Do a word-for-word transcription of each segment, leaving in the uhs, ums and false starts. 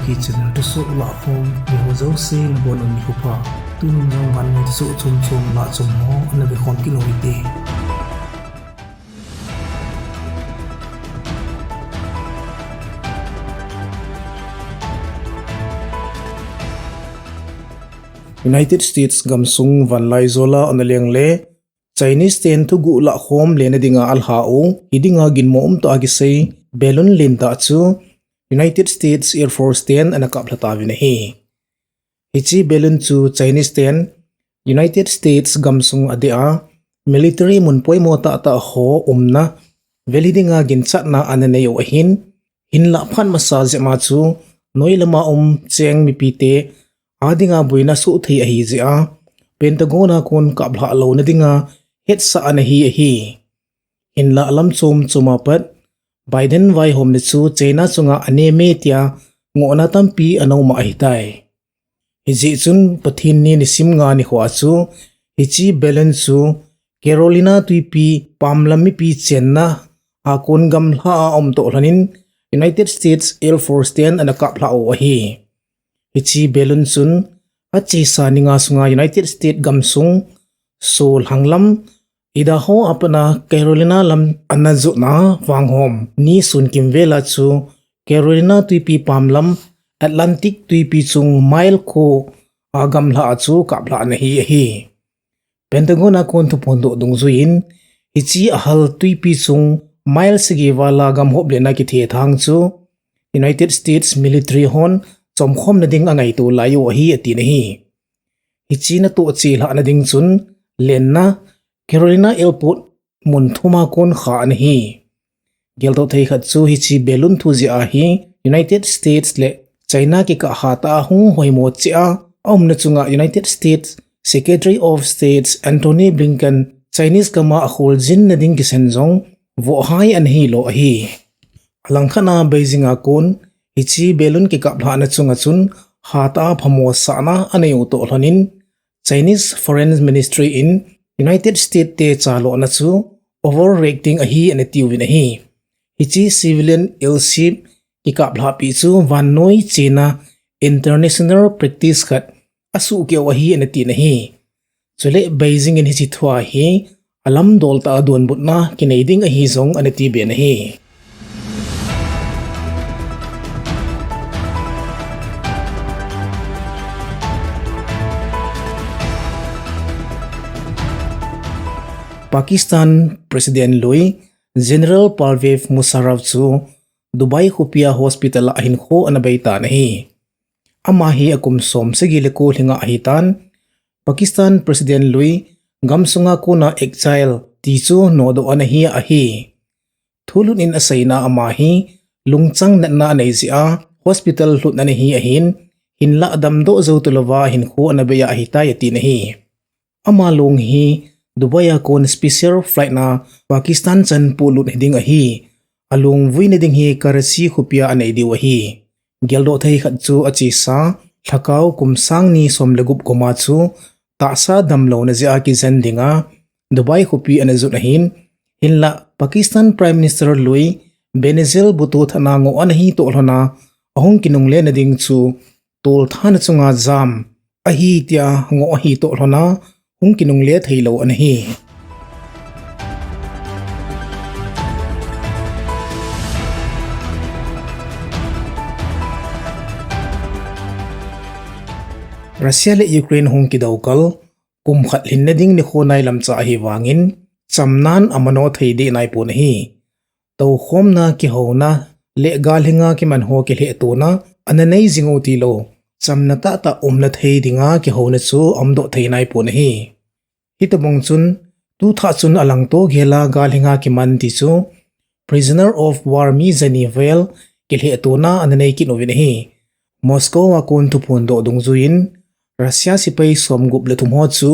Hiche channel thusoh lahkhom, mi ho jouse nabonun nikho pha. Tuni jong vannoi thusoh chomchom lahchom ho ana vekhom kit u hite. United States gamsung vanlaijola ana leng le Chinese ten thuguh lahkhom lena dinga alhah u, hidinga ginmo umtah a kisei balloon lentah chu United States Air Force ten ana kaplha tauvin ahi. Hiche balloon chu Chinese ten United States gamsung adeh a military mun poimo tahtah ho umna valley dinga ginchatna ana nei u ahin, hinlah phat masa jep ma chu noi lama um cheng mipite adinga boina soh thei ahi jeh a Pentagon a kon kaplhah louna dinga hetsah ana hi ahi. Hinlah lam chom chom a pat Biden vaihomna chu China chunga anem e tia ngohna tampi ana um ahitai. Hijeh chun Pathen ni nisim nga nikho a chu hiche balloon chu Carolina twipi pamlam mipi chenna a kon gamlha a aum toh lhonin United States Air Force ten ana kaplhah u ahi. Hiche balloon chun achesa ni nga sunga United States gamsung solhang lam Idaho a pat a Carolina lam ana jotna vanghom ni sun kimvel a chu Carolina twipi pamlam Atlantic twipi chung mile kho a gamlha a chu kaplhah ana hi ahi. Pentagon a kon thuphondoh dungjuiyin hiche ahal twipi chung mile sagi val a gamhop lena kithethang chu United States military hon chomkhomna ding angaito lai u ahi atin ahi. Hiche natoh chelhahna ding chun lenna Carolina Airport mun thum a kon kha ana hi. Geldoh thei khat chu hiche balloon thu jeh a hi United States le China kikah hatah a hung hoimo cheh a aumna chunga United States Secretary of State Antony Blinken Chinese gam a akholjinna ding kisan jong vohhai ana hilou ahi. Alangkhat a Beijing a kon hiche balloon kikaplhahna chunga chun hatah a phamo sahna anei u toh lhonin Chinese Foreign Ministry in United States te chalona chu overreacting ahi ana tiuvin ahi. Hiche civilian airship kikaplhahpi chu vannoi chena international practice khat asuhkeh u ahi ana tin ahi. Chule Beijing in hiche thua hi alamdol tah a donbutna kinei ding ahi jong ana tiben ahi. Pakistan President lui General Pervez Musharraf chu Dubai khopia hospital a ahinkho ana beitan ahi. Ama hi akum som sagi le ko lhinga ahitan, Pakistan President lui gamsunga kona exile ti chu nodoh ana hi ahi. Thulut in aseina ama hi lungchang natna anei jeh a hospital lhut ana hi ahin, hinlah damdoh jou talouva hinkho ana bei a ahitai atin ahi. Ama long hi Dubai a kon special flight na Pakistan chan polut hiding ahi. Along vuina ding hi Karachi khopia anei diu ahi. Geldoh thei khat chu achesa lhakao kum sang ni som le gup koma chu tahsa damlouna jeh a kijen dinga Dubai khopi ana jot ahin, hinlah Pakistan Prime Minister lui Benazir Bhutto thana ngoh ana hi toh lhona ahung kinungle na ding chu tolthana chunga jam ahi tia ngoh ahi toh lhona hung kinungle theilou ana hi. Russia le Ukraine hung kidou kal kum khat lhinna ding nikho nailam cha ahi vangin chamnan amano thei deh naipon ahi. Toukhomna, kihouna le galhinga kiman ho kilhehtona ana nei jing u tilou, chamna tahtah umna thei dinga kihouna chu aumdoh thei naipon ahi. Hitobang chun tuthah chun alangto gela galhinga kiman ti chu Prisoner of War mi jani vel kilhehtona ana nei kit uvin ahi. Moscow a kon thuphondoh dungjuiyin Russia sepai somgup le thum ho chu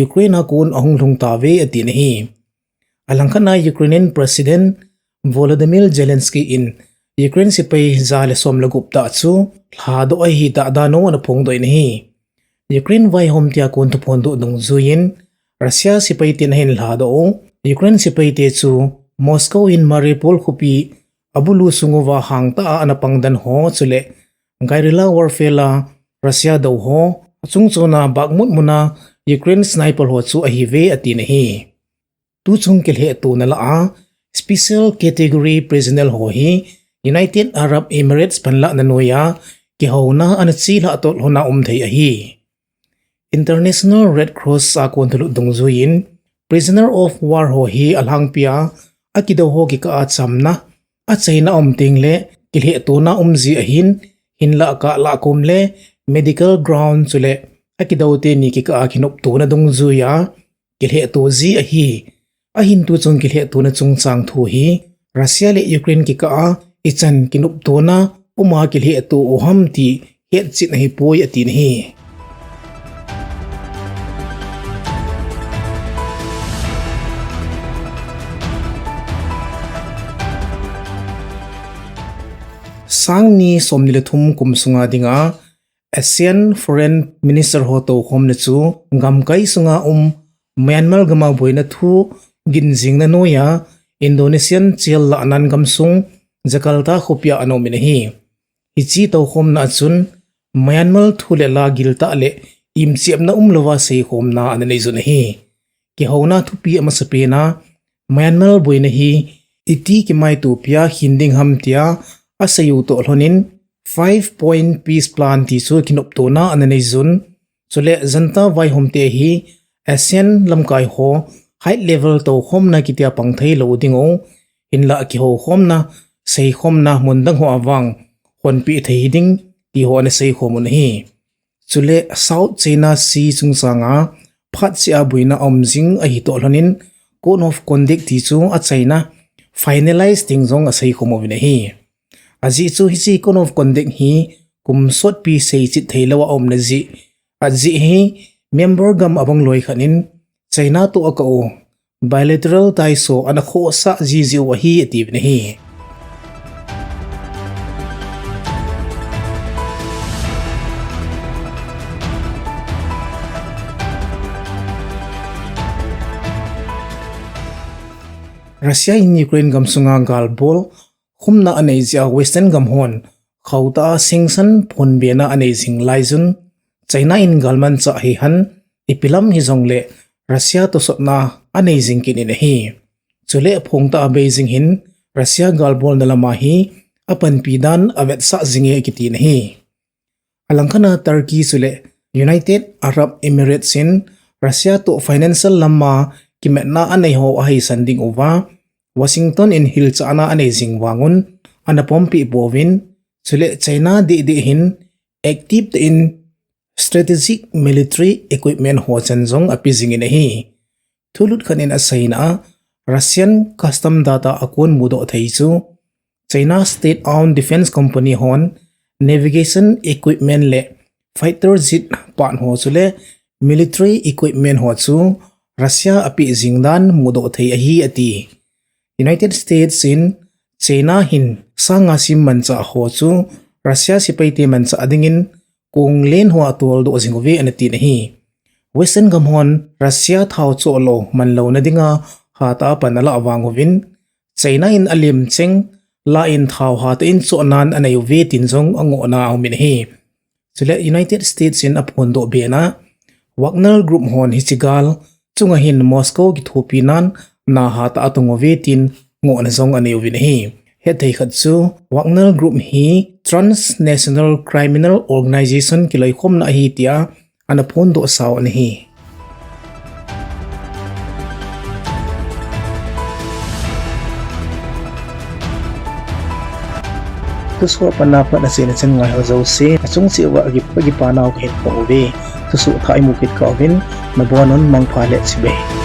Ukraine a kon ahung lhung tauve atin ahi. Alangkhat a Ukrainian President Volodymyr Zelensky in Ukraine sepai ja le som le gup tah chu lhadoh ahitah dan u ana phongdoh in ahi. Ukraine vaihom tia kon thuphondoh dungjuiyin Russia sepai ten ahin lhadoh u Ukraine sepaite chu Moscow in Mariupol khopi abulu sung uva hangtah a ana pangdan ho chule guerrilla warfare a Russia dou ho, achungchon a Bakhmut mun a Ukraine sniper ho chu ahiuve atin ahi. Tuchung kilhehtona lah a special category prisoner ho hi United Arab Emirates panlahna noiya kihouna ana chelhah tolhon a um thei ahi. International Red Cross a kon thulut dungjuiyin prisoner of war ho hi alhangpia akidou ho kikah a chamna achaina um tengle kilhehtona um ji ahin, hinlah kah lah kom le medical ground chule akidou teni kikah a kinoptona dungjuiya kilhehto ji ahi. Ahin tuchung kilhehtona chungchang thu hi Russia le Ukraine kikah a ichan kinoptona uma kilhehto u ham ti hetchet ahipoi atin ahi. Sangni somni le thum kum sunga dinga ASEAN Foreign Minister ho toukhomna chu gamkai sunga um Myanmar gam a boina thu ginjingna noiya Indonesian chel lahnan gamsung Jakarta khopia ana umin ahi. Hiche toukhomna a chun Myanmar thu le la giltah le imchepna umlouva seikhomna ana neiyun ahi. Kihouna thupi amasapena Myanmar boina hi iti kimaitopia hin ding ham tia aseiu toh lhonin five point peace plan ti chu kinoptona ana neiyun. Chule junta vaihomte hi ASEAN lamkai ho high level toukhomna kitia pang theilou dingu, hinlah kihoukhomna, seikhomna mun dang hoa vang honpeh thei ding ti ho ana seikhom un ahi. Chule South China Sea chungchanga phatsea boina aum jing ahitoh lhonin Code of Conduct ti chu achaina finalize ding jong aseikhom uvin ahi. Ajeh chu hiche Code of Conduct hi kum sotpi seichet theilouva aumna jeh, ajeh hi member gam abang loi khat in China toh akah u bilateral ties ho ana khohsah jiji u ahi atiuvin ahi. Russia in Ukraine gamsunga galbol khumna anei jeh a Western gam hon khohtah a sanction phonbena anei jing laiyun, China in galmanchah hihen ipi lam hijongle Russia tosotna anei jing kit in ahi. Chule aphongtah a Beijing hin Russia galbolna lama hi apanpi dan avetsah jinge akitin ahi. Alangkhat a Turkey chule United Arab Emirates in Russia toh financial lama kimatna anei ho ahaisan dinguva Washington in hilchahna anei jing vangun ana pompeh pouvin, chule China dehdeh hin active tah in strategic military equipment ho chan jong ape jingin ahi. Thulut khat in aseina a, Russian custom data a kon mudoh thei chu, China state-owned defense company hon navigation equipment le fighter jet part ho chule military equipment ho chu Russia apeh jing dan mudoh thei ahi ati. United States in China hin sanga sim manchah ho chu Russia sepaite manchah dingin kong len hoa toldoh jing uve anatin ahi. Western gam hon Russia thao choh lou manlouna dinga hatah a pan alah vang uvin, China in alem cheng la in thao hatah in chohnan anei uve tin jong angohna aumin ahi. Chule United States in aphondoh bena Wagner Group hon hiche gal chunga hin Moscow kithopi nan na hatah a atong uve tin ngohna jong anei uvin ahi. Hetthei khat chu Wagner Group hi transnational criminal organization kiloikhomna ahi tia ana phondoh sau ana hi. Thusoh a pat na pat achaina chan ngai ho jouse, achung cheh uva kipa nau kahin phong uve. Thusoh thah imu kit kah uvin, nabon un mangpha le chibai.